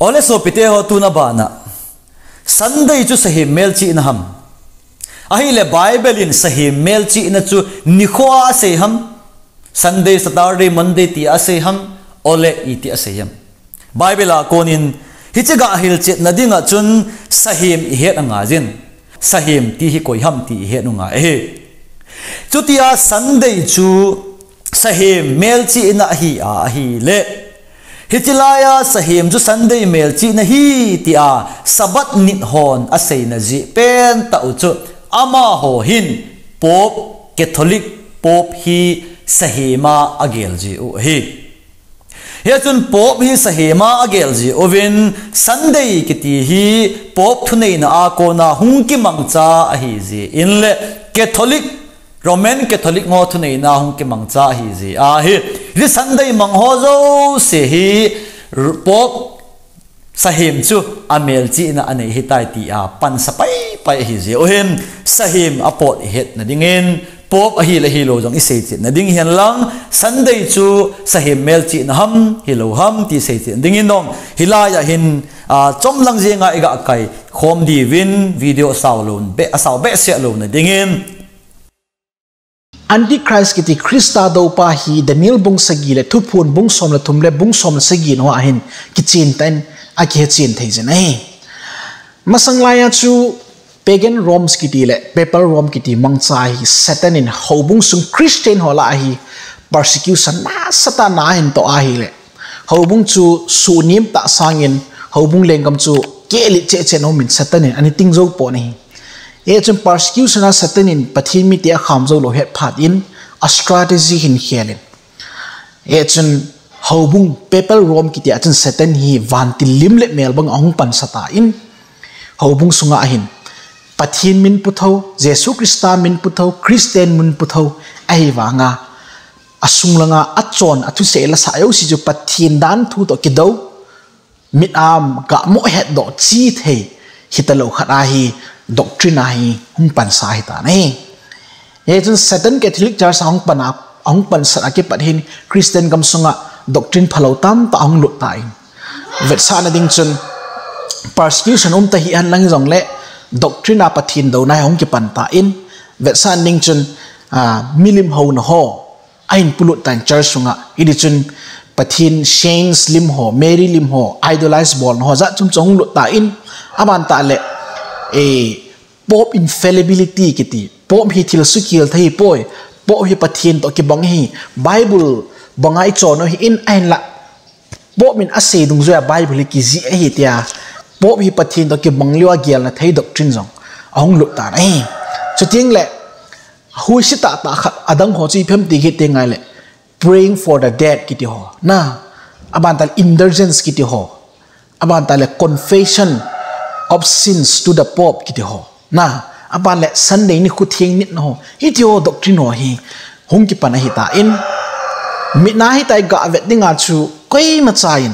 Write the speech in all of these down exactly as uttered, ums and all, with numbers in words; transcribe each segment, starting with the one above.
Ole sopite ho, tuna bana Sunday chu sahem melchihna ham? Ahile Bible in sahem melchihna chu nikhoa asei ham? Sunday, Saturday, Monday ti asei ham? Ole iti asei ham? Bible a konin hiche gah hilchetna dinga chun sahem ihet angaijin. Sahem ti hi koi ham ti ihet u ngai ahi. Chutia Sunday chu sahem melchihna ahi a, ahile, hiche laiya sahem chu Sunday melchihna ahi tia Sabbath nit hon aseina jeh pentah u chu, amaho hin Pope, Catholic Pope hi sahema agel jeh u ahi. Hichun Pope hi sahema agel jeh uvin, Sunday kiti hi Pope thuneina a kona hung kimangcha ahi jeh in le, Catholic, Roman Catholic ho thuneina hung kimangcha ahi jeh ahi. Hiche Sunday mang ho jouse hi Pope sahem chu amelchihna anei ahitai tia pansa paipai ahi jeh u hin, sahem apot ihetna dingin, Pope ahile hilou jong isei chetna ding hen lang, Sunday chu sahem melchihna ham, hilou ham ti sei chetna dingin dong, hilaiya hin, a, chomlang jenga iga kaikhom diuvin video asao lou be, asao behseh louna dingin. Antichrist kiti Christa doupa hi Daniel bung sagi le Thuphon bung som le thum le bung som le sagi na hoa hin kichen tah in akihechen thei jin ahi. Masang laiya chu Pagan Rome kiti le Papal Rome kiti mangcha hi Satan in houbung sung Christian ho lah a hi persecution nasatah in ana toh ahile, houbung chu suhnem tah sangin houbung lenggam chu kehlet cheh cheh in aumin Satan in ana ting jou pon ahi. Hichun persecution a Satan in Pathen mite akham jou lou het phat in a strategy ahin khel in. Hichun houbung Papal Rome kiti a chun Satan hi vantil lim le mel bang ahung pansah tan, houbung sunga hin Pathen min puthou, Jesu Christa min puthou, Christian min puthou, ahivanga asung langa achon, athusei la sah jouse chu Pathen danthu toh kidou, mit a gah mo hetdoh chithei hitalou khat ahi, doctrine ahi, hung pansah ahitan ahi. Hichun Satan Catholic Church ahung pan a, ahung pansah a kipat hin Christian gam sunga doctrine phalou tamtah ahung lut tan. Vetsahna ding chun persecution um tahih henlang jongle doctrine a Pathen douna hi ahung kipan tan. Vetsahna ding chun, a, milim houna ho ahin polut tan church sunga. Hiti chun Pathen saints lim ho, Mary lim ho, idolize bolna ho jat chom chom ahung lut tan. Aban tah le, eh, Pope infallibility kiti. Pope hi thil sukhel thei ahipoi. Pope hi Pathen toh kibang ahi. Bible banga ichon u ahin, ahinla Pope in asei dungjuia Bible hi kijih ahi tia, Pope hi Pathen toh kibang lou a gelna thei doctrine jong ahung lut tan ahi. Chuteng le, huisi tahtah khat adang ho chu ipi ham ti kit teng le, praying for the dead kiti ho. Na, aban tah le indulgence kiti ho. Aban tah le confession of sins to the Pope kiti ho. Na, aban le Sunday nikho theng nitna ho. Hiti ho doctrine ho hi hung kipan ahitan. Mit a hitia iga vet dinga chu koimacha in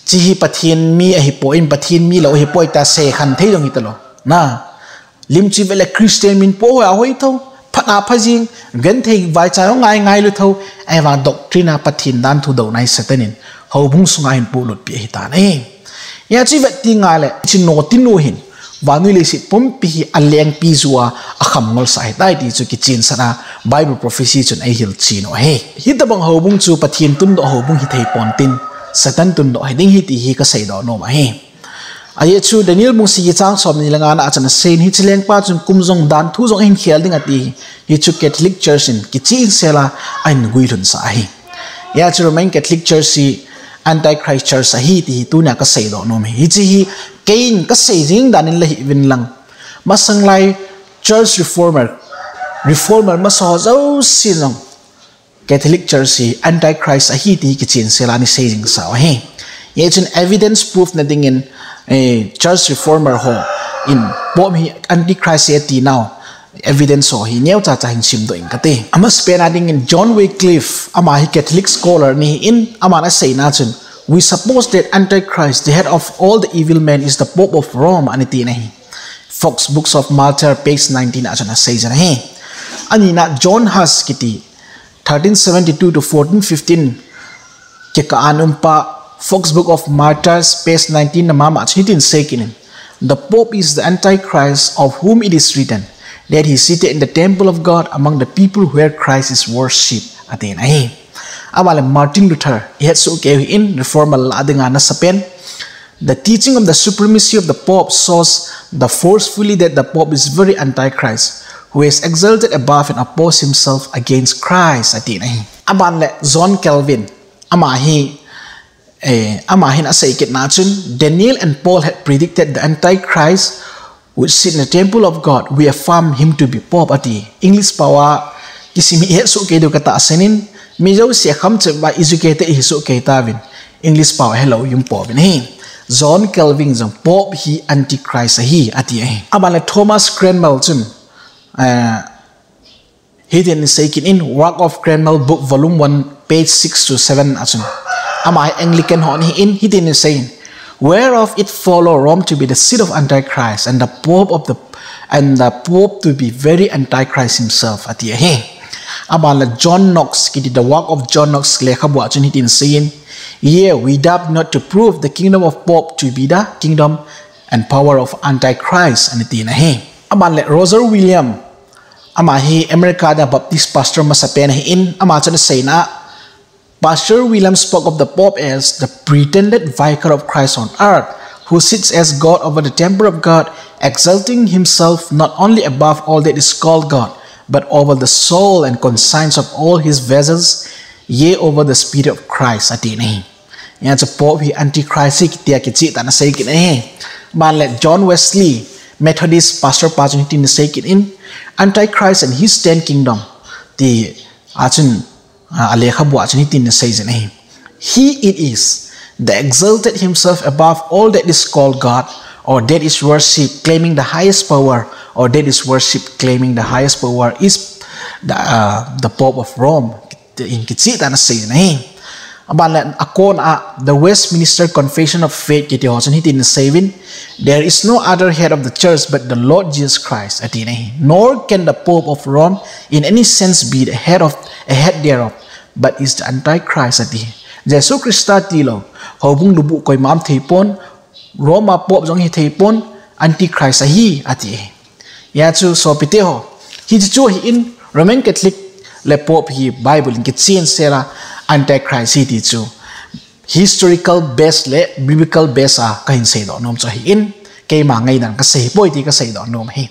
hiche hi Pathen mi ahipoi, Pathen mi lou ahipoi tia seikhen thei jong hitalou. Na, lim chu ivet le Christian min pu ho ahoi tho, phat a pha jing, genthei vaicha jong ngai ngai lou tho, ahivang doctrine a Pathen danthu douna hi Satan in houbung sunga ahin polut pi ahitan ahi. Hia chu ivet teng le, hiche notinu hin vannoi leiset pumpi hi alengpi jou a, akham ngolsah ahitai ti chu kichensah a Bible prophecy chun eihil chen u ahi. Hitabang houbung chu Pathen tundoh houbung hithei ponte, Satan tundoh hiding ahi ti hi kaseidoh nom ahi. Ajeh chu Daniel bung sagi chang somni le nga na a chun asei in, hiche lengpa chun kum jong danthu jong ahin khel ding ati. Hichu Catholic Church in kichensel a ahin guilhunsah ahi. Hia chu Roman Catholic Church hi Antichrist Church ahi ti hi tunia kaseidoh nom ahi. Hiche hi keiin kasei jing dan in la hiuvin lang, masang lai Church Reformer, Reformer masa ho jousen jong Catholic Church hi Antichrist ahi ti hi kichensel a ana sei jingsah u ahi. Hichun evidence proof na dingin, eh, Church Reformer hon Pope hi Antichrist ahi ati nau evidence ho hi neocha cha hin simdoh inge kati. Amasapen a dingin John Wycliffe, ama hi Catholic scholar ahin, aman aseina chun, "We suppose that Antichrist, the head of all the evil men, is the Pope of Rome," ana tina ahi. Fox Books of Martyrs, page nineteen a chun asei jin ahi. Anina John Huss kiti, thirteen seventy-two to fourteen fifteen kikah a um pa, Fox Book of Martyrs, page nineteen na mama chun hitin sei kit in, "The Pope is the Antichrist, of whom it is written that he is seated in the temple of God among the people where Christ is worshipped," atin ahi. Aban le Martin Luther, i het soh kei u ahin, reformer lah dinga ana sapen. "The teaching of the supremacy of the Pope shows the forcefully that the Pope is very antichrist, who is exalted above and oppose himself against Christ," atin ahi. Aban le John Calvin, ama hi, eh, ama hin asei kit na chun, "Daniel and Paul had predicted the Antichrist would sit in the temple of God. We affirm him to be Pope," ati. English pao a kisim hi i het soh kei diu katahsan in, mi jouse kham cheh uva educated i hi soh kei tauvin, English pao helou jong pouvin ahi. John Calvin jong Pope hi Antichrist ahi, ati ahi. Aban le Thomas Cranmer chun, eh, hitin sei kit in, Work of Cranmer, book volume one, page six to seven a chun, ama hi Anglican ho ahin, hitin asei in, "Whereof it follow Rome to be the seat of Antichrist, and the Pope of the, and the Pope to be very Antichrist himself," ati ahi. Aban le John Knox kiti, The Work of John Knox lekhabu a chun hitin asei in, "Yea, we doubt not to prove the kingdom of Pope to be the kingdom and power of Antichrist," ati ahi. Aban le Roger Williams, ama hi America a Baptist pastor masapen ahin, ama chun asei na, "Pastor Williams spoke of the Pope as the pretended vicar of Christ on earth, who sits as God over the temple of God, exalting himself not only above all that is called God, but over the soul and conscience of all his vessels, yea, over the Spirit of Christ," ati ahi. Hia chu Pope hi Antichrist ahi tia kicheh tah in asei kit ahi. Aban le John Wesley, Methodist pastor pa chun hitin asei kit in, "Antichrist and his ten kingdom," ti a chun, ah, a lekhabu a chun hitin asei jin ahi. "He it is that exalted himself above all that is called God, or that is worship, claiming the highest power, or that is worship, claiming the highest power is the, uh, the Pope of Rome." Tin kicheh tah in asei ahi. Aban le akon a The Westminster Confession of Faith kiti ho chun hitin asei uvin, "There is no other head of the church but the Lord Jesus Christ," ati ahi. "Nor can the Pope of Rome in any sense be the head of, a head thereof, but is the Antichrist," ati. Jesu Christa tilou, houbung lubuh koima um thei pon, Rome a Pope jong hi thei pon, Antichrist ahi, ati. Hia chu sopite ho, hichu chu ahin, Roman Catholic le Pope hi Bible in kichen sel a Antichrist ahi ti chu historical base le biblical base a kahin seidoh nom chu ahin, keima ngaidan kasei poi ti kaseidoh nom ahi.